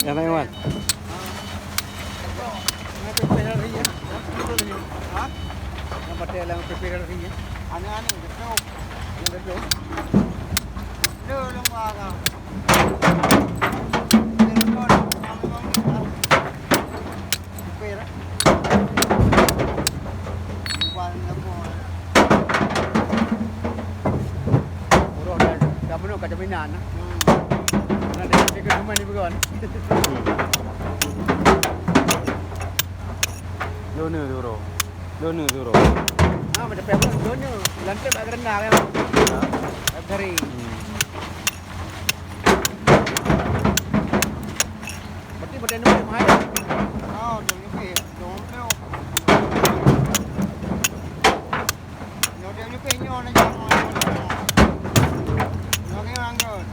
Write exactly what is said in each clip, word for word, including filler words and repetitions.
Jangan lewat. Ha? Yang pakai dalam P P R ya. Aneh-aneh, betul. Yang betul. Dia lemah kan. Dia lemah, lemah, lemah. Supir, eh? Bukan lemah. Uroe dah, dah penuh kat jaminan. Hmm. Nak dengar cerita rumah ni bukan? Lona tu, bro. Lona tu, bro. Ha, macam apa? Lona. Lantai bak kerenda kan? Ha? Bak kering. Hmm. Berarti pada ni mahal. Oh, dah lebih. Dah lebih. Nyoe dia nyoe pih nyoe na jam. Nyoe nyoe anggon.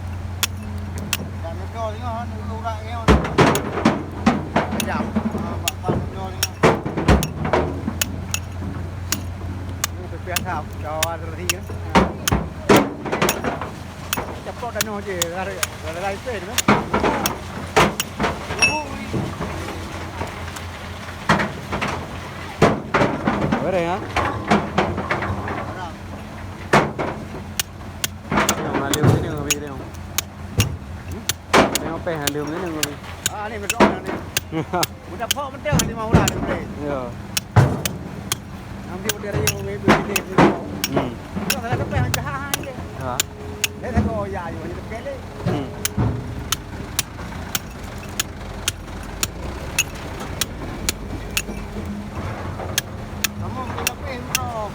Dan nyoe nyoe urak nyoe. Jam. Ah, bak pan nyoe nyoe. Nyoe pih biasa, kawan terus ni. Caplok tanoh je, lalai, lalai pen kan. Goreng, ha? Tengok, ngalem sini, ngopi, tengok. Tengok peh, ngalem sini, ngopi. Ah, ni, betul, ni. Udah pok betul, lima orang ni boleh. Ya. Nanti udah raya, ngopi, sini, sini. Hmm. Itu saya sampai jahat, ha, ni. Ha? Dia kata, "Oh, ya, you hanya tepi ni." Hmm. Kamu pergi lapis, bro.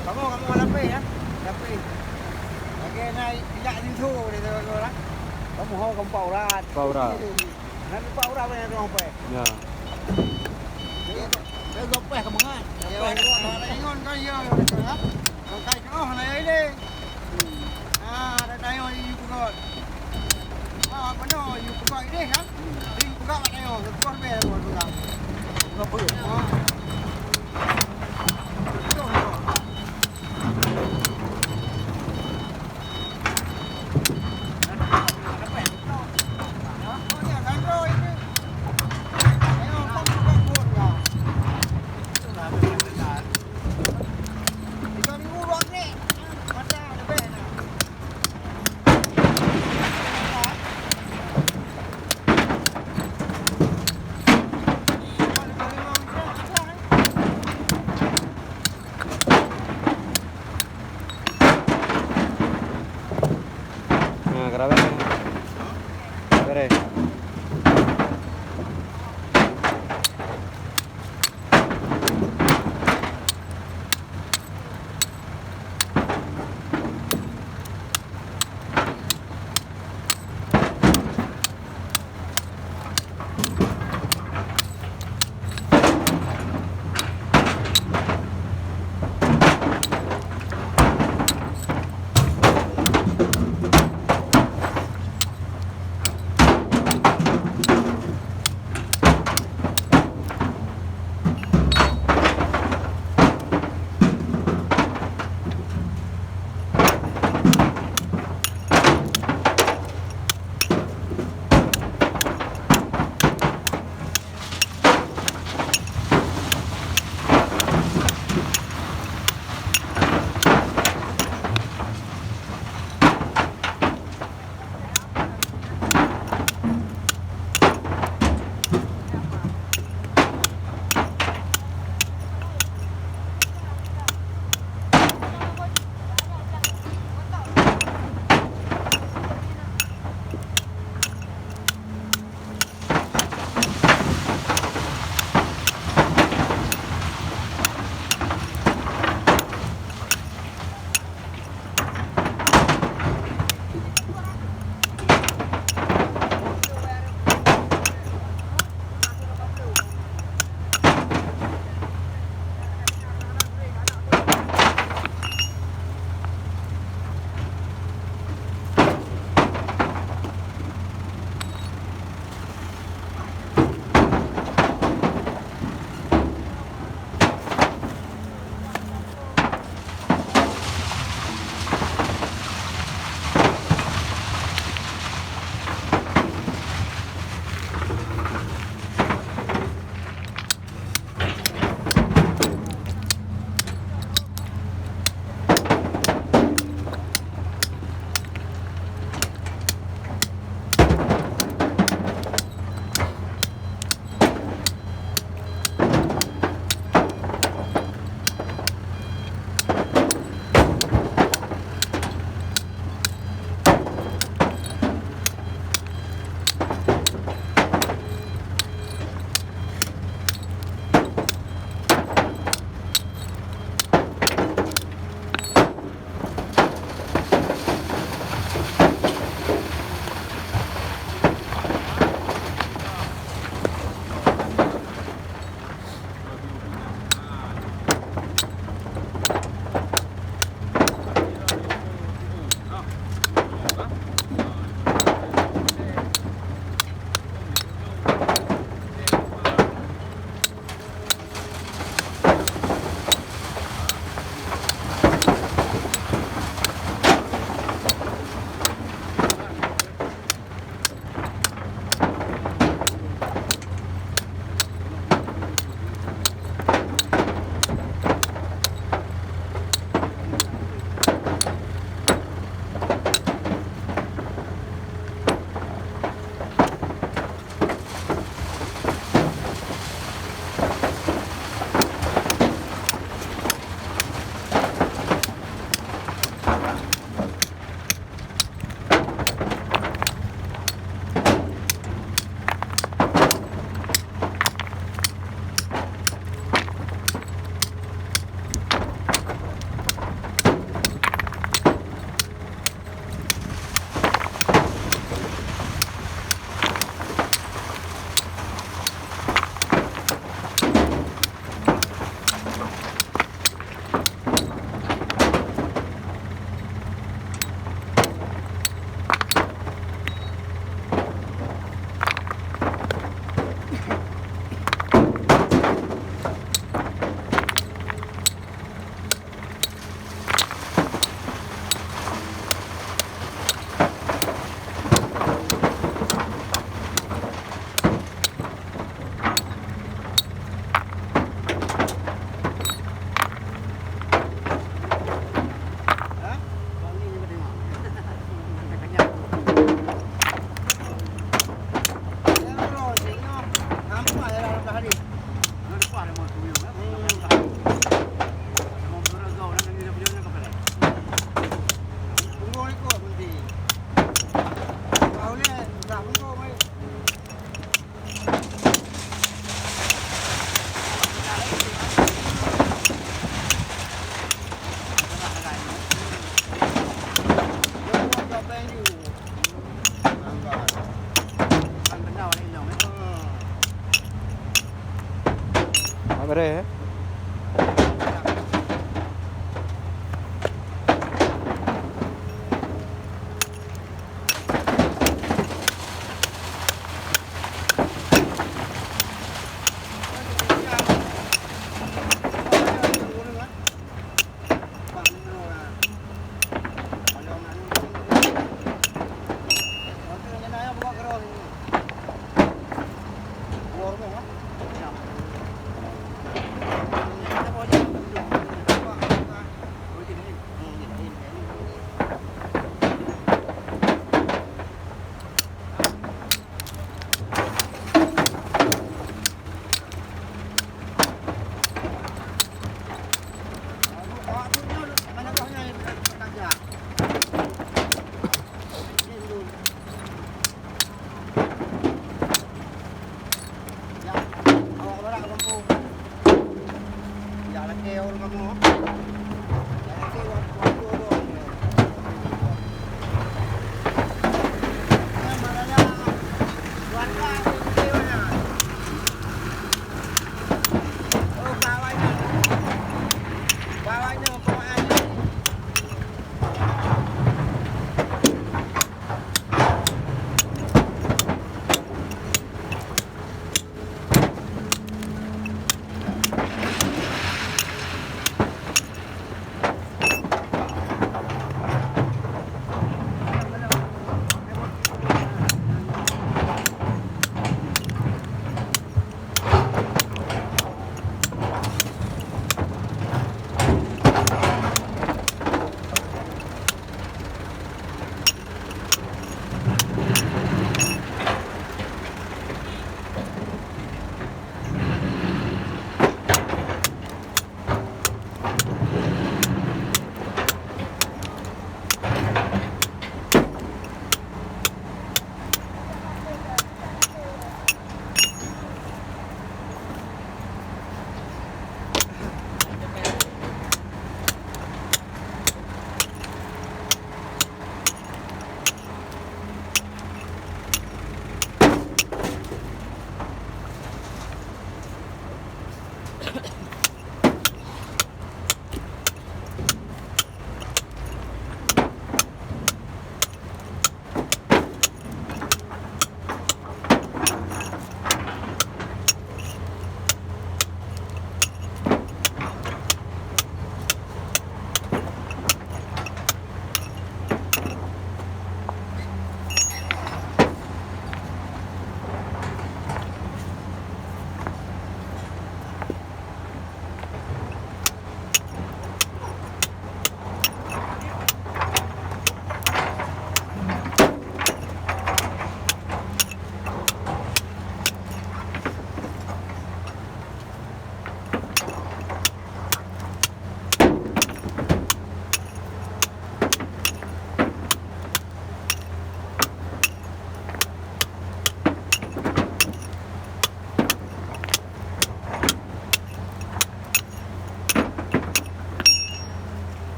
Kamu, kamu lapis, ya? Lapis. Lagi nak ijak linto, dia kata orang. Kamu ho, kamu empat orang. Empat orang. Nak empat orang banyak orang, empat. Ya. Dia, dia dua peh ke mengat. Ya, orang ingat kan, ya, orang ingat, ha? Bangkai tengah na ileng. Ah, ada tayong yu peugah. Ah, apa no yu peugah ideh kan? Yu peugah bak tayong, terus beh buat peugah. Apa? Ah. Betul. Apa dia?